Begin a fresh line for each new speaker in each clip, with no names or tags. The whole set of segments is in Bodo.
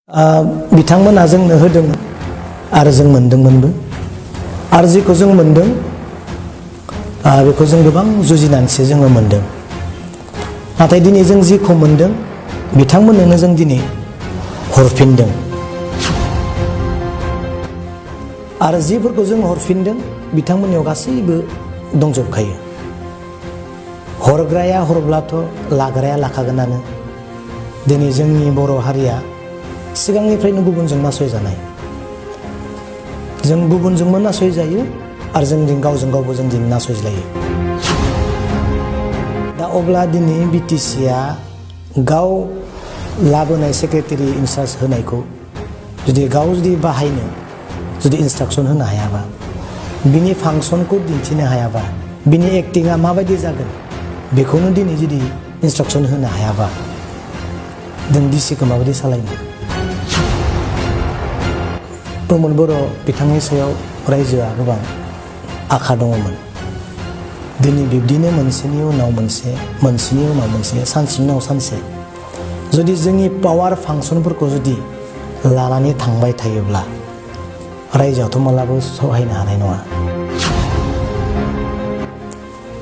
बिथांमोना जोंनो होदोंमोन आरो जों मोनदोंमोनबो आरो जेखौ जों मोनदों बेखौ जों गोबां जुजिनानैसो जोङो मोनदों। नाथाय दिनै जों जेखौ मोनदों बिथांमोननो जों दिनै हरफिनदों आरो जिफोरखौ जों हरफिनदों बिथांमोननियाव गासैबो दंजोबखायो। हरग्राया हरब्लाथ' लाग्राया लाखागोनानो। दिनै जोंनि बर' हारिया सिगांनिफ्रायनो गुबुनजों नासयजानाय। जों गुबुनजोंबो नासयजायो आरो जों गावजों गावबो जों दिनै नासयज्लायो। दा अब्ला दिनै बिटिसिआ गाव लाबोनाय सेक्रेटारि इनचार्ज होनायखौ जुदि बाहायनो इन्सट्राक्सन होनो हायाबा, बिनि फांसनखौ दिन्थिनो हायाबा, बिनि एक्टिंआ माबायदि जागोन बेखौनो दिनै जुदि इन्सट्राक्सन होनो हायाबा जों डिसिखौ माबायदि सालायनो? प्रमद बर' बिथांनि सायाव रायजोआ गोबां आखा दङमोन। दिनै बिब्दिनो मोनसेनि उनाव मोनसे सानसेनि उनाव सानसे जुदि जोंनि पावार फांसनफोरखौ जुदि लानानै थांबाय थायोब्ला रायजोआथ' मालाबो सहायनो हानाय नङा।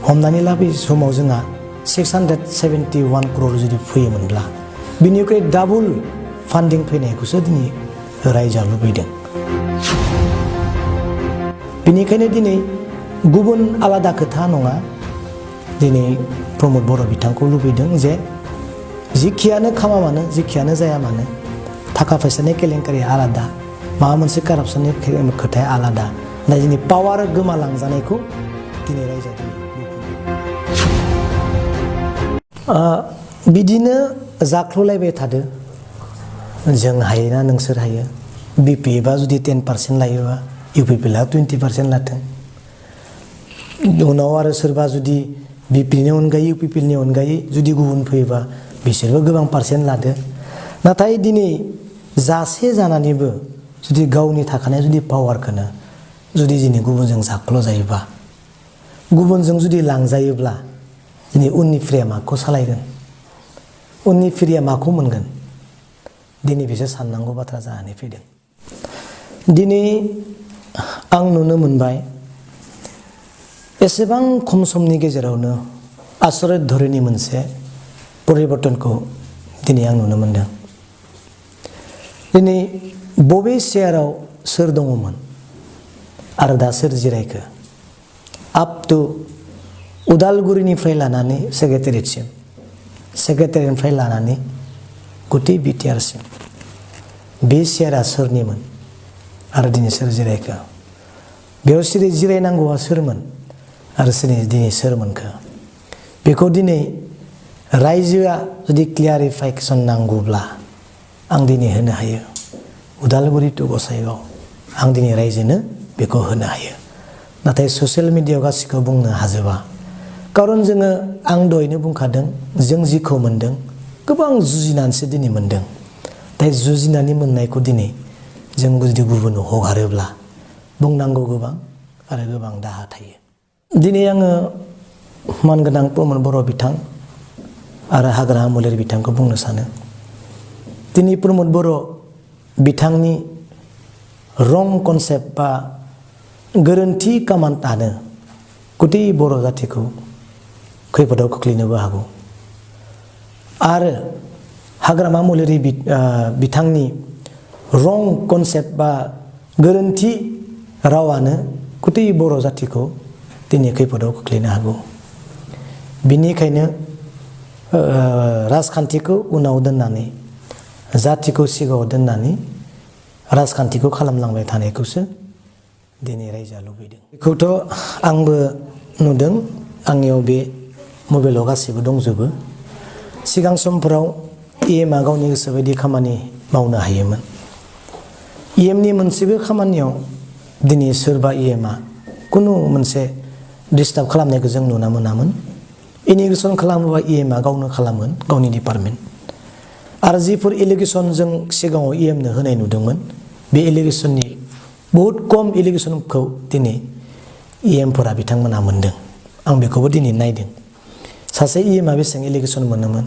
हमनानै ला बै समाव जोंहा 671 crore जुदि फैयोमोनब्ला बिनिख्रुइ डाबल फान्डिं फैनायखौसो दिनै रायजोआ लुबैदों। बेनिखायनो दिनै गुबुन आलादा खोथा नङा, दिनै प्रमद बर' बिथांखौ लुबैदों जे जिखियानो खामा मानो, जिखियानो जाया मानो, थाखा फैसानि केलेंकारिया आलादा, माबा मोनसे कारापसननि खोथाया आलादा, नाथाय दिनै पावार गोमालांजानायखौ दिनै रायजोआ बिदिनो जाख्ल'लायबाय थादो। जों हायोना नोंसोर हायो। बिपिएफआ जुदि 10% लायोबा इउपिपिएलआ 20% लाथों। उनाव आरो सोरबा जुदि बिपिनि अनगायै इउपिपिएलनि अनगायै जुदि गुबुन फैयोबा बिसोरबो गोबां पार्सेन्ट लादो। नाथाय दिनै जासे जानानैबो जुदि गावनि थाखानाय जुदि पावारखौनो जुदि दिनै गुबुनजों जाख्ल' जायोबा, गुबुनजों जुदि लांजायोब्ला दिनै उननि फिरिया माखौ सालायगोन? उननि फिरिया माखौ मोनगोन? दिनै बिसोर साननांगौ बाथ्रा जानानै फैदों। दिनै आं नुनो मोनबाय एसेबां खम समनि गेजेरावनो आसरित धरननि मोनसे परिबर्तनखौ दिनै आं नुनो मोनदों। दिनै बबे चेयाराव सोर दङमोन आरो दा सोर जिरायखो, आप टु उदालगुरिनिफ्राय लानानै सेक्रेटारिनिफ्राय लानानै गथै बिटिआरसिम बे चेयारा सोरनिमोन आरो दिनै सोर जिरायखो? बेयाव जिरायनांगौआ सोरमोन आरो दिनै सोर मोनखो? बेखौ दिनै रायजोआ जुदि क्लियारिफिकेसन नांगौब्ला आं दिनै होनो हायो। उदालगुरि टु गसाइगाव आं दिनै रायजोनो बेखौ होनो हायो। नाथाय ससियेल मिडियायाव गासैखौ बुंनो हाजोबा। खारन आं दहायनो बुंखादों, जों जिखौ मोनदों गोबां जुजिनानैसो दिनै मोनदों। दा जुजिनानै मोननायखौ दिनै जों जुदि गुबुननो हगारोब्ला बुंनांगौ गोबां आरो गोबां दाहा थायो। दिनै आङो मानगोनां प्रमद बर' बिथां आरो हाग्रामा महिलारि बिथांखौ बुंनो सानो, दिनै प्रमद बर' बिथांनि रं कनसेप्ट बा गोरोन्थि कामान्डआनो गथै बर' जाथिखौ खैफोदाव खोख्लैनोबो हागौ। आरो हाग्रामा महिलारि बिथांनि रं कनसेप्ट बा गोरोन्थि रावानो गथै बर' जाथिखौ दिनै खैफोदाव खोख्लैनो हागौ। बिनिखायनो राजखान्थिखौ उनाव दोननानै, जाथिखौ सिगाङाव दोननानै राजखान्थिखौ खालामलांबाय थानायखौसो दिनै रायजोआ लुबैदों। बेखौथ' आंबो नुदों, आंनियाव बे मबाइलाव गासैबो दंजोबो। सिगां समफोराव इएमआ गावनि गोसो बायदि खामानि मावनो हायोमोन। इएमनि मोनसेबो खामानियाव दिनै सोरबा इएमआ खुनु मोनसे डिस्टार्ब खालामनायखौ जों नुनो मोनामोन। इनिगेसन खालामोबा इएमआ गावनो खालामोन, गावनि डिपार्टमेन्ट। आरो जिफोर एलिगेसन जों सिगाङाव इएमनो होनाय नुदोंमोन, बे एलिगेसननि बहुद खम एलिगेसनखौ दिनै इएमफोरा बिथांमोना मोनदों। आं बेखौबो दिनै नायदों। सासे इएमआ बेसेबां एलिगेसन मोनोमोन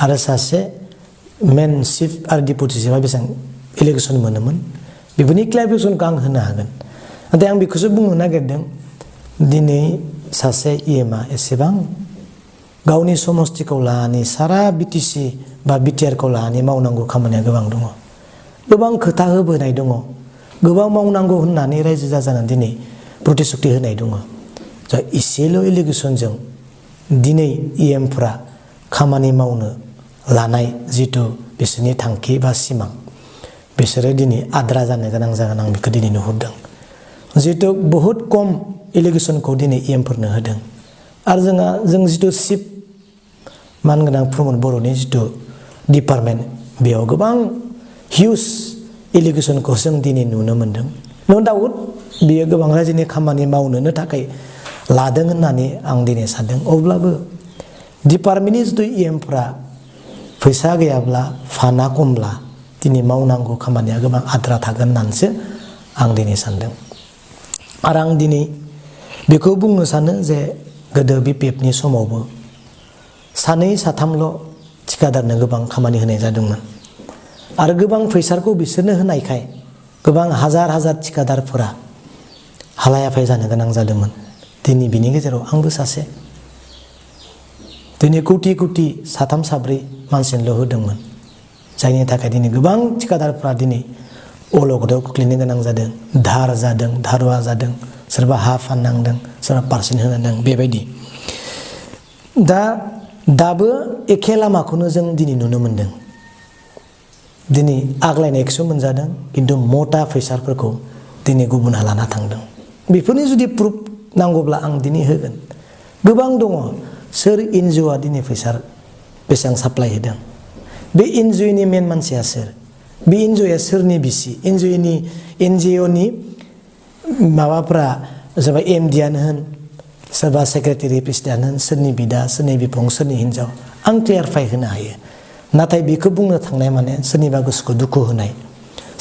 आरो सासे मेन चिफ आरो डिपुटि चिफआ बेसेबां इलेक्सन मोनोमोन बेफोरनि क्लेरिफिकेसनखौ आं होनो हागोन नाथाय आं बेखौसो बुंनो नागिरदों दिनै सासे इएमआ एसेबां गावनि समस्तिखौ लानानै सारा बिटिसि बा बिटिआरखौ लानानै मावनांगौ खामानिया गोबां दङ गोबां खोथा होबोनाय दङ गोबां मावनांगौ होननानै रायजो राजानो दिनै प्रतिश्रुति होनाय दङ जा इसेल' इलेक्सनजों दिनै इएमफ्रा खामानि मावनो लानाय जिथु बिसोरनि थांखि बा सिमां बिसोरो दिनै आद्रा जानो गोनां जागोन आं बेखौ दिनै नुहुरदों जिथु बहुत खम इलेक्सनखौ दिनै इएमफोरनो होदों आरो जों जिथु चिफ मानगोनां प्रमद बर'नि जिथु डिपार्टमेन्ट बेयाव गोबां हिउज इलेक्सनखौ जों दिनै नुनो मोन्दों नो डाउट बियो गोबां रायजोनि खामानि मावनोनो थाखाय लादों होननानै आं दिनै सानदों अब्लाबो डिपार्टमेन्टनि जिथु इएमफ्रा फैसा गैयाब्ला फान्डा खमब्ला दिनै मावनांगौ खामानिया गोबां आद्रा थागोन होननानैसो आं दिनै सानदों आरो आं दिनै बेखौ बुंनो सानो जे गोदो बिपिएफनि समावबो सानै साथामल' थिखादारनो गोबां खामानि होनाय जादोंमोन आरो गोबां फैसाखौ बिसोरनो होनायखाय गोबां हाजार हाजार थिखादारफोरा हालाय-हाफाय जानो गोनां जादोंमोन दिनै बिनि गेजेराव आंबो सासे दिनै कौटि कौटि साथाम साब्रै मानसिनोल' होदोंमोन जायनि थाखाय दिनै गोबां थिखादारफ्रा दिनै अलखदाव खोख्लैनो गोनां जादों धार जादों धारुवा जादों सोरबा हा फाननांदों सोरबा पार्सेन्ट होनांदों बेबायदि दाबो एखे लामाखौनो जों दिनै नुनो मोन्दों दिनै आग्लायनायखौसो मोनजादों खिन्थु मता फैसाफोरखौ दिनै गुबुनहा लाना थांदों बेफोरनि जुदि प्रुफ नांगौब्ला आं दिनै होगोन गोबां दङ सोर एनजिअ'आ दिनै फैसा बेसेबां साप्लाय होदों बे एनजिअ'नि मेन मानसिया सोर बे एनजिअ'आ सोरनि बिसि एनजिअ'नि माबाफ्रा सोरबा एमडिआनो होन सोरबा सेक्रेटारि प्रेसिडेन्ट होन सोरनि बिदा सोरनि बिफं सोरनि हिन्जाव आं क्लियारफाइ होनो हायो नाथाय बेखौ बुंनो थांनाय माने सोरनिबा गोसोखौ दुखु होनाय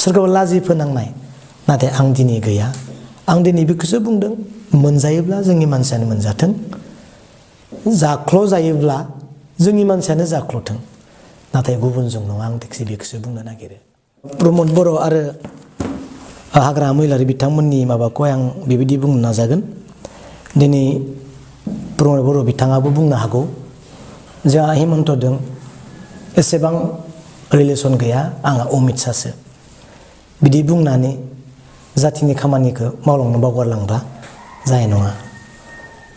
सोरखौबा लाजि फोनांनाय नाथाय आं दिनै गैया आं दिनै बेखौसो बुंदों मोनजायोब्ला जोंनि मानसियानो मोनजाथों जाख्ल' जायोब्ला जोंनि मानसियानो जाख्ल'थों नाथाय गुबुनजों नङा आं बेखौसो बुंनो नागिरो प्रमद बर' आरो हाग्रा महिलारि बिथांमोननि माबाखौ आं बेबायदि बुंनो नाजागोन दिनै प्रमद बर' बिथाङाबो बुंनो हागौ जोंहा हिमन्तजों एसेबां रिलेसन गैया आंहा अमित शाहसो बिदि बुंनानै जाथिनि खामानिखौ मावलांनो बावगारलांबा जानाय नङा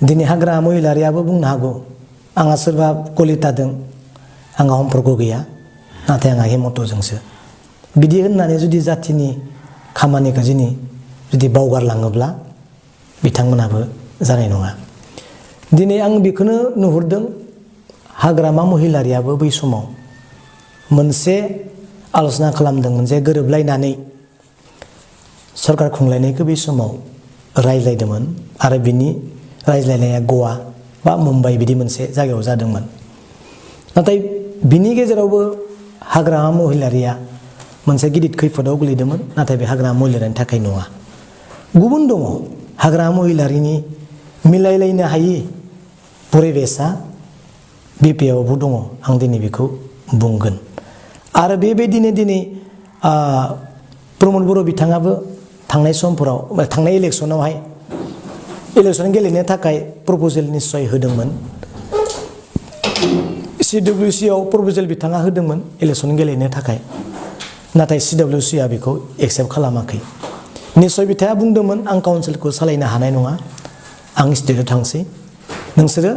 दिनै हाग्रा महिलारियाबो बुंनो हागौ आंहा सोरबा कलिताजों आंहा सम्पर्क गैया नाथाय आंहा हिमन्तजोंसो बिदि होननानै जुदि जाथिनि खामानिखौ जुदि बावगारलाङोब्ला बिथांमोनाबो जानाय नङा दिनै आं बेखौनो नुहुरदों हाग्रामा महिलारियाबो बै समाव मोनसे आल'सना खालामदोंमोन जे गोरोबलायनानै सरकार खुंलायनायखौ बै समाव रायज्लायदोंमोन आरो बिनि रायज्लायनाया गवा बा मुम्बाइ बिदि मोनसे जायगायाव जादोंमोन नाथाय बिनि गेजेरावबो हाग्रामा महिलारिया मोनसे गिदिर खैफोदाव गोलैदोंमोन नाथाय बे हाग्रामा महिलारिनि थाखाय नङा गुबुन दङ हाग्रामा महिलारिनि मिलायलायनो हायि परिबेसा बिपिएफआवबो दङ आं दिनै बेखौ बुंगोन आरो बेबायदिनो दिनै प्रमद बर' बिथाङाबो थांनाय समफोराव थांनाय इलेक्सनावहाय इलेक्सन गेलेनो थाखाय प्रप'जेल निस्सय होदोंमोन CWCआव प्रप'जेल बिथाङा होदोंमोन इलेक्सन गेलेनो थाखाय नाथाय CWCआ बेखौ एक्सेप्ट खालामाखै निस्सय बिथाङा बुंदोंमोन आं काउन्सिलखौ सालायनो हानाय नङा आं स्टेटआव थांसै नोंसोरो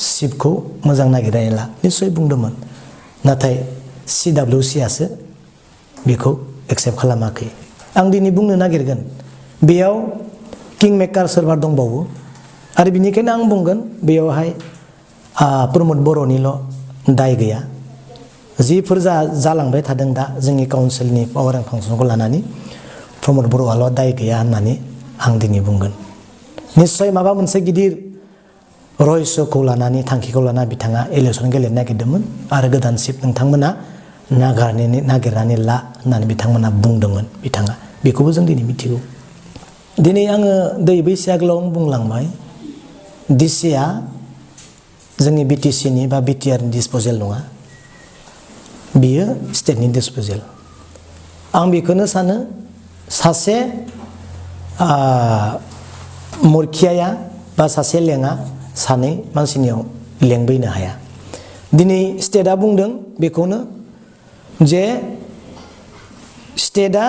चिफखौ मोजां नागिरनानै ला निस्सय बुंदोंमोन नाथाय CWCआसो बेखौ एक्सेप्ट खालामाखै आं दिनै बुंनो नागिरगोन बेयाव किं मेकार सोरबा दंबावो आरो बिनिखायनो आं बुंगोन बेयावहाय प्रमद बर'निल' दाय गैया जिफोर जालांबाय थादों दा जोंनि काउन्सिलनि पावार एन्ड फांसनखौ लानानै प्रमद बर'आल' दाय गैया होननानै आं दिनै बुंगोन निस्सय माबा मोनसे गिदिर रहस्यखौ लानानै थांखिखौ लाना बिथाङा इलेक्सन गेलेनो नागिरदोंमोन आरो गोदान चिफ नोंथांमोना नागिरनानै ला होननानै बिथांमोना बुंदोंमोन बिथाङा बेखौबो जों दिनै मिथिगौ दिनै आङो दै बैसो आगोलाव बुंलांबाय डिसिआ जोंनि बिटिसिनि बा बिटिआरनि डिसप'जेल नङा बियो स्टेटनि डिसप'जेल आं बेखौनो सानो सासे मुरखियाया बा सासे लेङा सानै मानसिनियाव लेंबैनो हाया दिनै स्टेटआ बुंदों बेखौनो जे स्टेटआ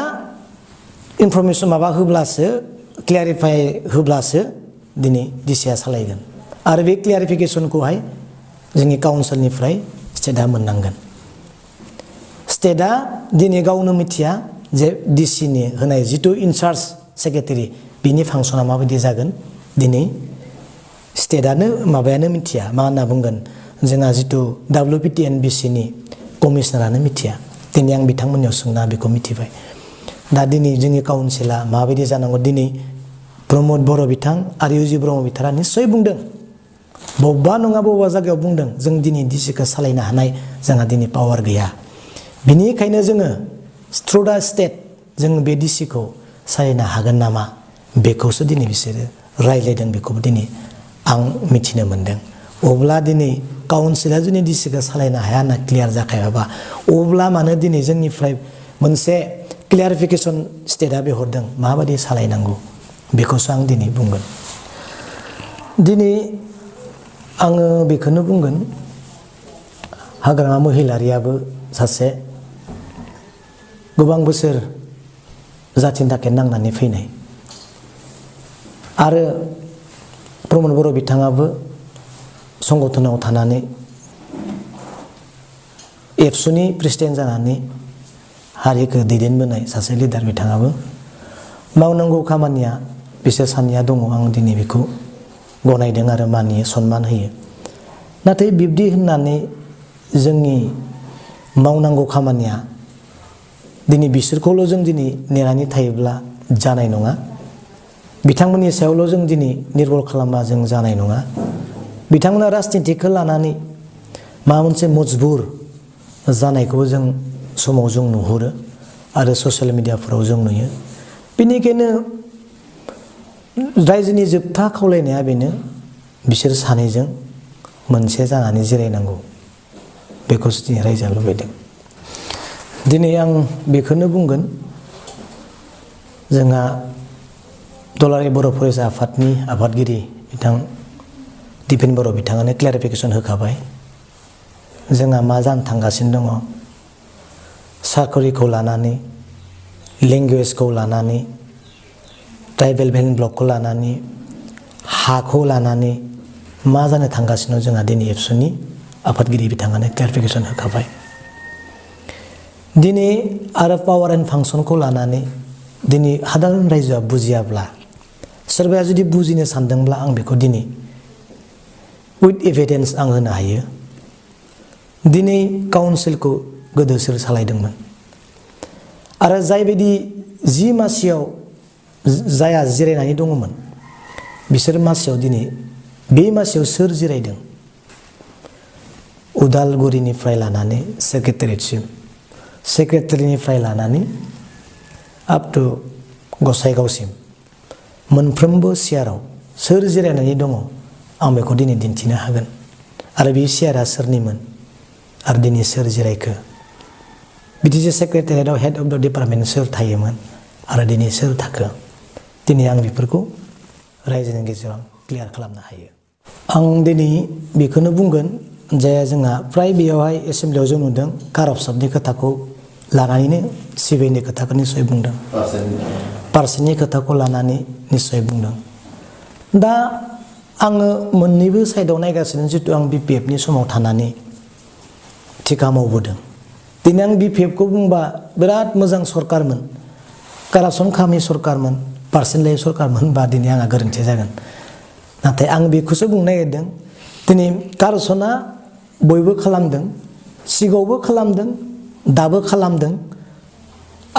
इनफरमेसन माबा होब्लासो क्लियारिफाइ होब्लासो दिनै डिसिआ सालायगोन आरो बे क्लियारिफिकेसनखौहाय जोंनि काउन्सिलनिफ्राय स्टेटआ मोननांगोन स्टेटआ दिनै गावनो मिथिया जे डिसिनि होनाय जिथु इनचार्ज सेक्रेटारि बिनि फांसना माबायदि जागोन दिनै स्टेटआनो माबायानो मिथिया मा होनना बुंगोन जोंहा जिथु WPTN-BCनि कमिसनारानो मिथिया दिनै आं बिथांमोननियाव सोंना बेखौ मिथिबाय दा दिनै जोंनि काउन्सिला माबायदि जानांगौ दिनै प्रमद बर' बिथां आरो इउजि ब्रह्म बिथाङा निस्सय बुंदों बबेबा नङा बबेबा जायगायाव बुंदों जों दिनै डिसिखौ सालायनो हानाय जोंहा दिनै पावार गैया बिनिखायनो जोङो थ्रु दा स्टेट जों बे डिसिखौ सालायनो हागोन नामा बेखौसो दिनै बिसोरो रायज्लायदों बेखौबो दिनै आं मिथिनो मोनदों अब्ला दिनै काउन्सिला जुदि डिसिखौ सालायनो हाया होनना क्लियार जाखायाबा अब्ला मानो दिनै जोंनिफ्राय मोनसे क्लियारिफिकेसन स्टेटआ बिहरदों माबायदि सालायनांगौ बेखौसो आं दिनै बुंगोन दिनै आङो बेखौनो बुंगोन हाग्रामा महिलारियाबो सासे गोबां बोसोर जाथिनि थाखाय नांनानै फैनाय आरो प्रमद बर' बिथाङाबो संगठनाव थानानै एबसुनि प्रेसिडेन्ट जानानै हारिखौ दैदेनबोनाय सासे लिडार बिथाङाबो मावनांगौ खामानिया बिसोर सानैया दङ आं दिनै बेखौ गनायदों आरो मानियो सनमान होयो नाथाय बिब्दि होननानै जोंनि मावनांगौ खामानिया दिनै बिसोरखौल' जों दिनै नेनानै थायोब्ला जानाय नङा बिथांमोननि सायावल' जों दिनै निर्भर खालामबा जों जानाय नङा बिथांमोना राजनितिखौ लानानै माबा मोनसे मजबुर जानायखौबो जों समाव जों नुहुरो आरो ससियेल मिडियाफोराव जों नुयो बेनिखायनो रायजोनि जोबथा खावलायनाया बेनो बिसोर सानैजों मोनसे जानानै जिरायनांगौ बेखौसो दिनै रायजोआ लुबैदों दिनै आं बेखौनो बुंगोन जोंहा दुलाराय बर' फरायसा आफादनि आफादगिरि बिथां दिपेन बर' बिथाङानो क्लियारिफिकेसन होखाबाय जोंहा मा जानो थांगासिनो दङ साकरिखौ लानानै लेंगुवेजखौ लानानै ट्राइबेल भेलि ब्लकखौ लानानै हाखौ लानानै मा जानो थांगासिनो जोंहा दिनै एबसुनि आफादगिरि बिथाङानो क्लियारिफिकेसन होखाबाय दिनै आरो पावार एन्ड फांसनखौ लानानै दिनै हादारन रायजोआ बुजियाब्ला सोरबाया जुदि बुजिनो सानदोंब्ला आं बेखौ दिनै उइथ एभिडेन्स आं होनो हायो दिनै काउन्सिलखौ गोदो सोर सालायदोंमोन आरो जायबायदि जि मासियाव जाया जिरायनानै दङमोन बिसोर मासियाव दिनै बे मासियाव सोर जिरायदों उदालगुरिनिफ्राय लानानै सेक्रेटारिनिफ्राय लानानै आप टु गसाइगावसिम मोनफ्रोमबो सियाराव सोर जिरायनानै दङ आं बेखौ दिनै दिन्थिनो हागोन आरो बे सियारा सोरनिमोन आरो दिनै सोर जिरायखो बिटिसि सेक्रेटारियेटआव हेड अफ द डिपार्टमेन्ट सोर थायोमोन आरो दिनै सोर थाखो दिनै आं बेफोरखौ रायजोनि गेजेराव क्लियार खालामनो हायो आं दिनै बेखौनो बुंगोन जे जोंहा फ्राय बेयावहाय एसेमब्लियाव जों नुदों कारापसननि खोथाखौ लानानैनो सिबिआइनि खोथाखौ निस्सय बुंदों पार्सेन्टनि खोथाखौ लानानै निस्सय बुंदों दा आङो मोननैबो साइडआव नायगासिनो जितु आं BPF-नि समाव थानानै थिखा मावबोदों दिनै आं BPF-खौ बुंबा बिराद मोजां सरकारमोन कारापसन खालामै सरकारमोन पार्सेन्ट लायै सरकारमोन बा दिनै आंहा गोरोन्थि जागोन नाथाय आं बेखौसो बुंनो नागिरदों दिनै कारापसना बयबो खालामदों सिगाङावबो खालामदों दाबो खालामदों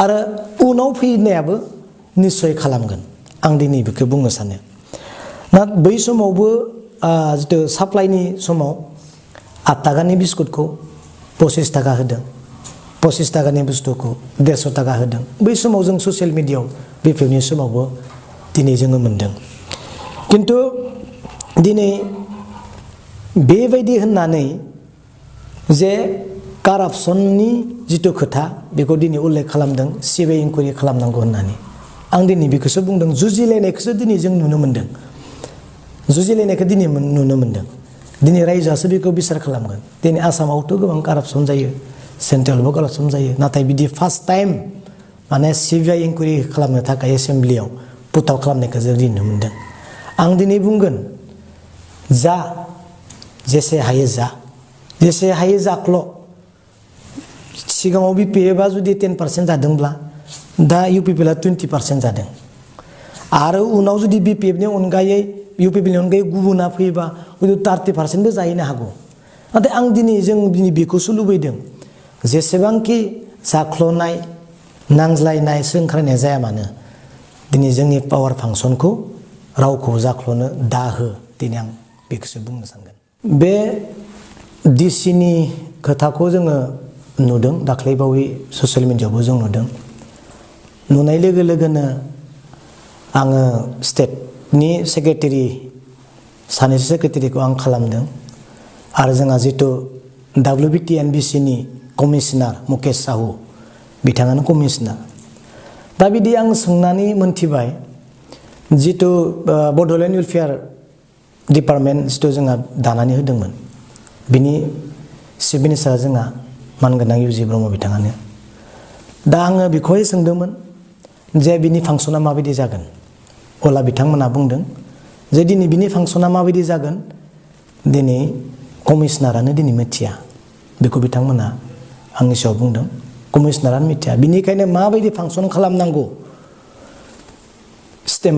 आरो उनाव फैनायाबो निस्सय खालामगोन आं दिनै बेखौ बुंनो सानो ना बै समावबो जितु साप्लाइनि समाव 8 थाखानि बिस्कुटखौ 25 थाखा होदों 25 थाखानि बुस्थुखौ 150 थाखा होदों बै समाव जों ससियेल मिडियायाव BPF-नि समावबो दिनै जोङो मोनदों खिन्थु दिनै बेबायदि होननानै जे कारापसननि जिथु खोथा बेखौ दिनै उल्लेख खालामदों सिबिआइ इनकुवारि खालामनांगौ होननानै आं दिनै बेखौसो बुंदों जुजिलायनायखौसो दिनै जों नुनो मोनदों जुजिलायनायखौ दिनै नुनो मोनदों दिनै रायजोआसो बेखौ बिसार खालामगोन दिनै आसामावथ' गोबां कारापसन जायो सेन्ट्रेलावबो कारापसन जायो नाथाय बिदि फार्स्ट टाइम माने सिबिआइ इनकुवारि खालामनो थाखाय एसेम्ब्लियाव पुट आउट खालामनायखौ जों दिनै नुनो मोनदों आं दिनै बुंगोन जा जेसे हायो जाख्ल' सिगाङाव बिपिएफआ जुदि 10% जादोंब्ला दा इउपिपिएलआ 20% जादों आरो उनाव जुदि बिपिएफनि अनगायै इउपिपिएलनि अनगायै गुबुना फैयोबा 30%बो जाहैनो हागौ नाथाय आं जों दिनै बेखौसो लुबैदों जेसेबांखि जाख्ल'नाय नांज्लायनाय सोंखारिनाय जाया मानो दिनै जोंनि पावार फांसनखौ रावखौ जाख्ल'नो दाहो दिनै आं बेखौसो बुंनो सानगोन बे डिसिनि खोथाखौ जोङो नुदों दाख्लैबावै ससियेल मिडियायावबो जों नुदों नुनाय लोगो लोगोनो आङो स्टेटनि सेक्रेटारि सानैसो सेक्रेटारिखौ आं खालामदों आरो जोंहा जिथु WBTNBCनि कमिशनार मुकेश साहु बिथाङानो कमिशनार दा बिदि आं सोंनानै मोनथिबाय जिथु बड'लेण्ड वेलफेयार डिपार्टमेन्ट जिथु जोंहा दानानै होदोंमोन बिनि चिफ मिनिस्टारा जोंहा मानगोनां इउजि ब्रह्म बिथाङानो दा आङो बेखौहाय सोंदोंमोन जे बिनि फांसना माबायदि जागोन अब्ला बिथांमोना बुंदों जे दिनै बिनि फांसना माबायदि जागोन दिनै कमिशनारानो दिनै मिथिया बेखौ बिथांमोना आंनि सायाव बुंदों कमिशनारानो मिथिया बिनिखायनो माबायदि फांसन खालामनांगौ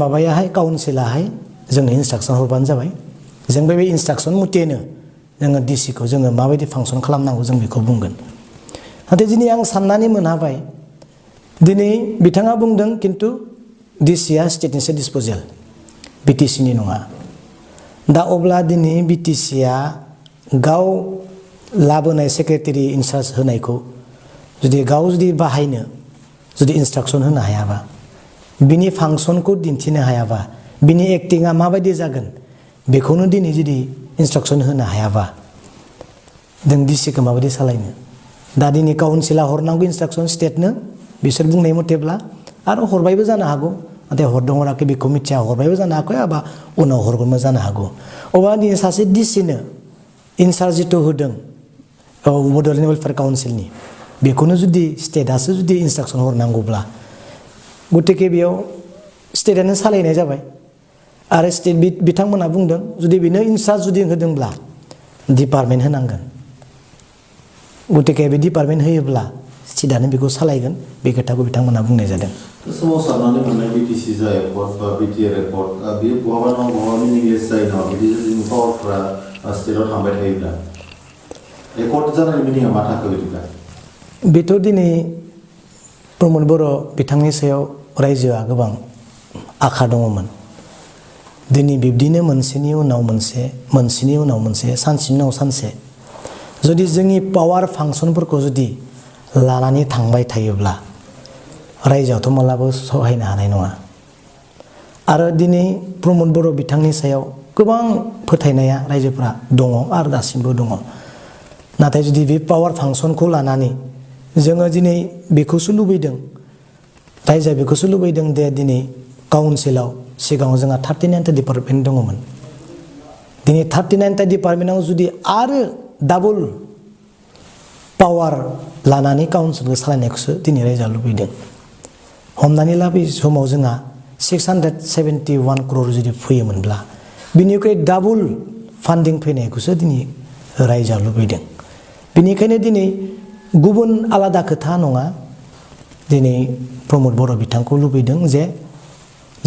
माबायाहाय काउन्सिलाहाय जोंनो इन्सट्राक्सन हरबानो जाबाय जों बे इन्सट्राक्सन मथेनो जोङो डिसिखौ जोङो माबायदि फांसन खालामनांगौ जों बेखौ बुंगोन नाथाय दिनै आं साननानै मोनहाबाय दिनै बिथाङा बुंदों खिन्थु डिसिआ स्टेटनिसो डिसप'जेल बिटिसिनि नङा दा अब्ला दिनै बिटिसिआ गाव लाबोनाय सेक्रेटारि इनचार्ज होनायखौ जुदि बाहायनो जुदि इन्सट्राक्सन होनो हायाबा बिनि फांसनखौ दिन्थिनो हायाबा बिनि एक्टिंआ माबायदि जागोन बेखौनो दिनै जुदि इन्सट्राक्सन होनो हायाबा जों डिसिखौ माबायदि सालायनो दा दिनै काउन्सिला हरनांगौ इन्सट्राक्सन स्टेटनो बिसोर बुंनाय मथेब्ला आरो हरबायबो जानो हागौ नाथाय हरदों हराखै बेखौ मिथिया हरबायबो जानो हागौ एबा उनाव हरगोनबो जानो हागौ अब्ला दिनै सासे डिसिनो इनचार्ज जिथु होदों बड'लेण्ड वेलफेयार काउन्सिलनि बेखौनो जुदि स्टेटआसो जुदि इन्सट्राक्सन हरनांगौब्ला गतिके बेयाव स्टेटआनो सालायनाय जाबाय आरो स्टेट बिथांमोना बुंदों जुदि बेनो इनचार्ज जुदि होदोंब्ला डिपार्टमेन्ट होनांगोन गतिके बे डिपार्टमेन्ट होयोब्ला स्टेटआनो बेखौ सालायगोन बे खोथाखौ बिथांमोना बुंनाय जादों
सोमावसारनानै मोननाय बिटिसि जा एपर्ट बा बिटिआर एपर्ट बेयो बहाबा नङा बहाबा मिनिंलेस जायो नामा बिदि जोंनि पावारफ्रा स्टेटआव थांबाय थायोब्ला एकर्ड जानायनि मिनिङा मा थाखो बिदिब्ला
बेथ' दिनै प्रमद बर' बिथांनि सायाव रायजोआ गोबां आखा दङमोन दिनै बिब्दिनो मोनसेनि उनाव मोनसे सानसेनि उनाव सानसे जुदि जोंनि पावार फांसनफोरखौ जुदि लानानै थांबाय थायोब्ला रायजोआथ' मालाबा सहायनो हानाय नङा आरो दिनै प्रमद बर' बिथांनि सायाव गोबां फोथायनाया रायजोफ्रा दङ आरो दासिमबो दङ नाथाय जुदि बे पावार फांसनखौ लानानै जोङो दिनै बेखौसो लुबैदों रायजोआ बेखौसो लुबैदों दे दिनै काउन्सिलाव सिगाङाव जोंहा 39टा डिपार्टमेन्ट दङमोन दिनै 39टा डिपार्टमेन्टआव जुदि आरो डाबल पावार लानानै काउन्सिलखौ सालायनायखौसो दिनै रायजोआ लुबैदों हमनानै ला बे समाव जोंहा 671 crore जुदि फैयोमोनब्ला बिनिख्रुइ डाबल फान्डिं फैनायखौसो दिनै रायजोआ लुबैदों बेनिखायनो दिनै गुबुन आलादा खोथा नङा दिनै प्रमद बर' बिथांखौ लुबैदों जे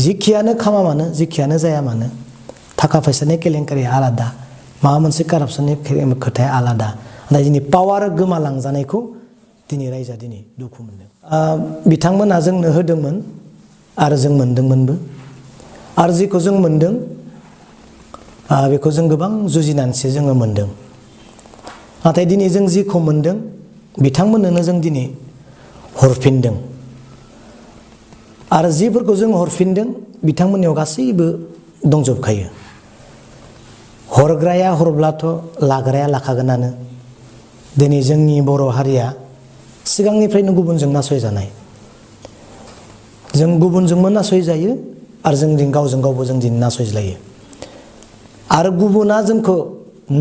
जिखियानो खामा मानो जिखियानो जाया मानो थाखा फैसानि केलेंकारिया आलादा माबा मोनसे कारापसननि खोथाया आलादा नाथाय दिनै पावार गोमालांजानायखौ दिनै रायजोआ दिनै दुखु मोनदों बिथांमोना जोंनो होदोंमोन आरो जों मोनदोंमोनबो आरो जेखौ जों मोनदों बेखौ जों गोबां जुजिनानैसो जोङो मोनदों नाथाय दिनै जों जेखौ मोनदों बिथांमोननोनो जों दिनै हरफिनदों आरो जिफोरखौ जों हरफिनदों बिथांमोननियाव गासैबो दंजोबखायो हरग्राया हरब्लाथ' लाग्राया लाखागोनानो दिनै जोंनि बर' हारिया सिगांनिफ्रायनो गुबुनजों नासयजानाय। जों गुबुनजोंबो नासयजायो आरो जों गावजों गावबो जों दिनै नासयज्लायो। आरो गुबुना जोंखौ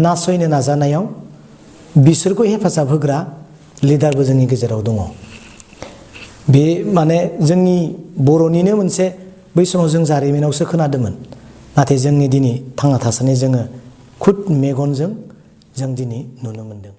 नासयनो नाजानायाव बिसोरखौ हेफाजाब होग्रा लिडारबो जोंनि गेजेराव दङ। बे माने जोंनि बर'निनो मोनसे बै समाव जों जारिमिनावसो खोनादोंमोन। नाथाय जोंनि दिनै थांना थासान्दि जोङो खुद मेगनजों जों दिनै नुनो मोनदों।